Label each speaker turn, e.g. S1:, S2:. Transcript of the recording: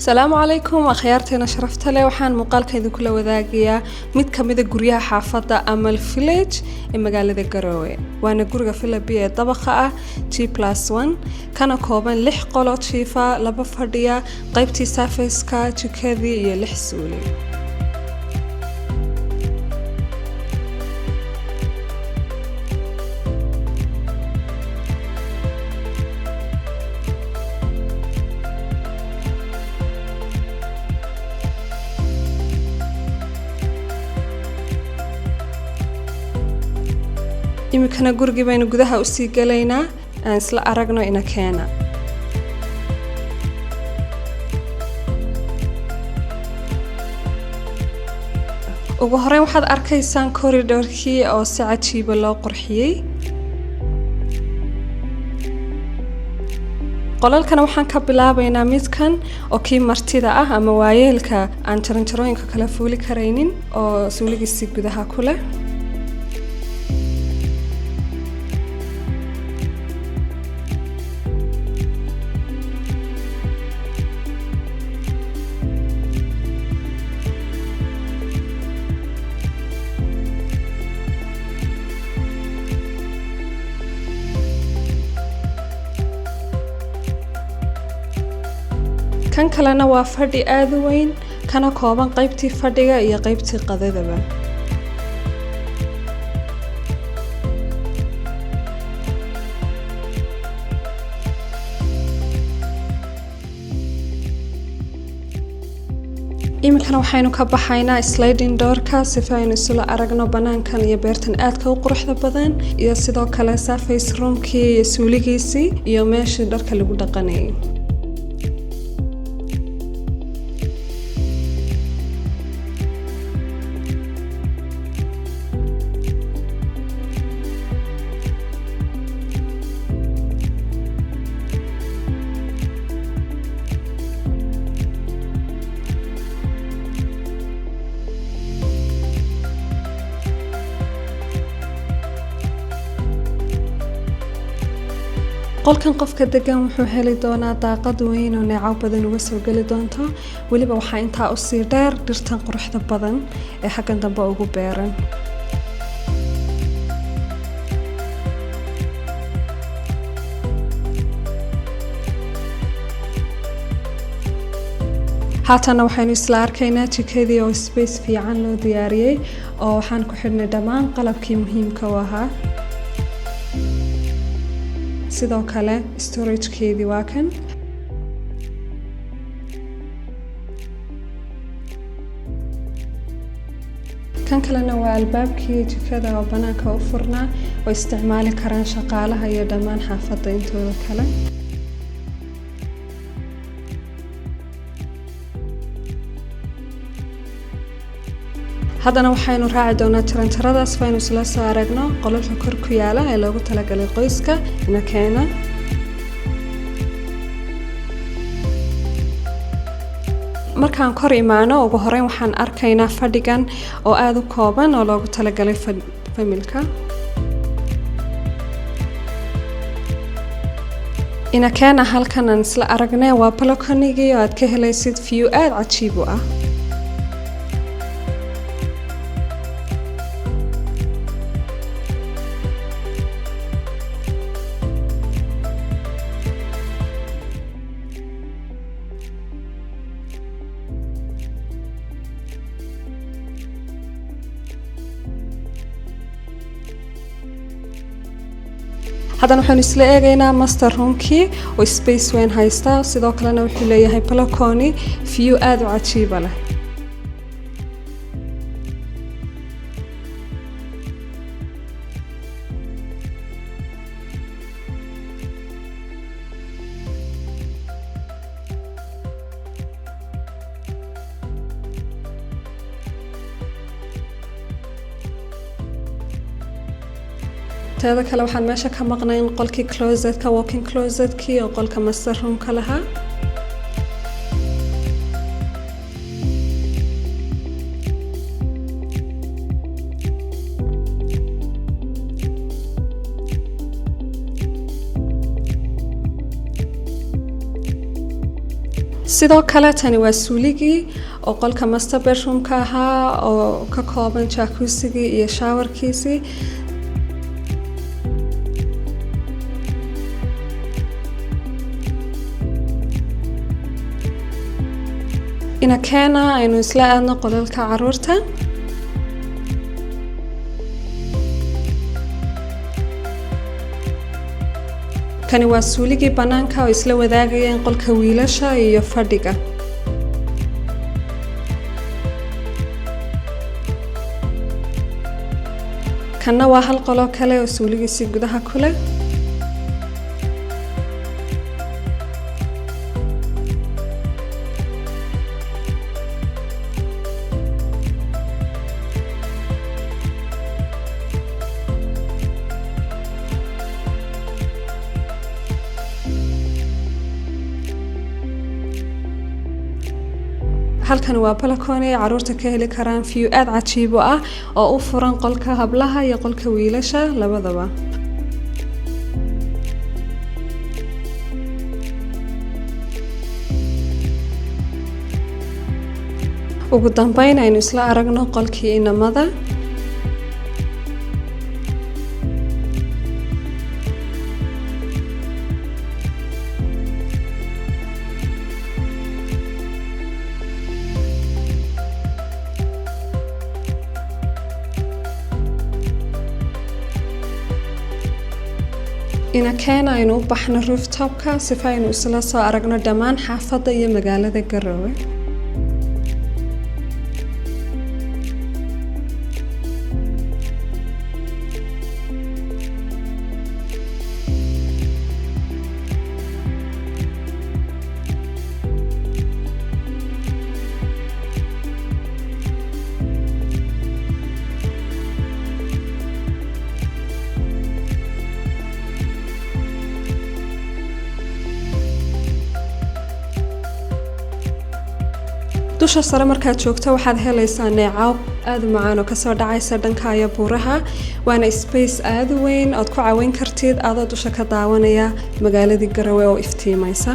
S1: Asalaamu calaykum akhyaarteena sharafta leh. Waxaan muuqaalka idinkula wadaagayaa mid ka mida guryaha xaafadda Amal Village ee magaalada Garoowe. Waana guriga Villa B ee dabaqa ah, G+1, kana kooban lix qolo jiifa, laba fadhiya, qaybtii service-ka, jikadii iyo lix suuli. Iminkana gurigii baynu gudaha usii galaynaa, aan isla aragno. Ina keena. Ugu horeyn waxaad arkaysaan corridorkii oo si cajiiba loo qurxiyey. Qolalkana waxaan ka bilaabaynaa midkan oo kii martida ah ama waayeelka aan jaranjarooyinka kala fuuli karaynin, oo suuligiisii gudaha ku leh. Kan kalena waa fadhi aada u weyn, kana kooban qaybtii fadhiga iyo qaybtii qadadaba. Iminkana waxaynu ka baxaynaa sliding doorka sifa aynu isula aragno banaankan iyo beertan aadka u quruxda badan, iyo sidoo kale service roomkii iyo suuligiisii iyo meeshii dharka lagu dhaqanayay. Qolkan qofka degan wuxuu heli doonaa daaqad weyn oo neecaw badan uga soo geli doonto. Weliba waxaa intaa usii dheer dhirtan quruxda badan ee xaggan dambe ugu beeran. Haatanna waxaynu isla arkaynaa jikadii oo space fiican loo diyaariyey, oo waxaan ku xidhnay dhammaan qalabkii muhiimka u ahaa. Sidoo kale storagekeedii waa kan. Kan kalena waa albaabkii jikada oo banaanka u furnaa, oo isticmaali karaan shaqaalaha iyo dhammaan xaafadda intooda kale. Haddana waxaynu raaci doonaa jaranjaradaas baynu isla soo aragno qolalka kor ku yaala ee loogu talagalay qoyska. Ina keena. Markaan kor imaano, ugu horeyn waxaan arkaynaa fadhigan oo aada u kooban oo loogu talagalay familka. Ina keena halkan aan isla aragnay. Waa balconygii oo aad ka helaysid view aada cajiib u ah. Haddana waxaynu isla eegaynaa master roomkii oo space weyn haysta. Sidoo kalena wuxuu leeyahay balcony view aada u cajiiba leh. Teeda kale, waxaan meesha ka maqnayn qolkii closetka, walking closetkii oo qolka master roomka lahaa. Sidoo kale tani waa suuligii oo qolka master bedroomka ahaa, oo ka kooban jacuzzi-gii iyo showerkiisii. Inakeena aynu isla aadno qolalka caruurta. Kani waa suuligii bannaanka oo isla wadaagayeen qolka wiilasha iyo fadhiga. Kanna waa hal qoloo kale oo suuligiisii gudaha ku leh. Halkan waa balcony ay caruurta ka heli karaan view aad cajiib u ah, oo u furan qolka hablaha iyo qolka wiilasha labadaba. Ugu dambeyn aynu isla aragno qolkii inamada. Inakeena aynu u baxno rooftopka sifa aynu isla soo aragno dhammaan xaafadda iyo magaalada Garowe. Dusha sare markaad joogto waxaad helaysaa neecaw aada u macaan oo kasoo dhacaysa dhanka iyo buuraha, waana space aada u weyn ood ku caawin kartid adoo dusha ka daawanaya magaaladii Garowe oo iftiimaysa.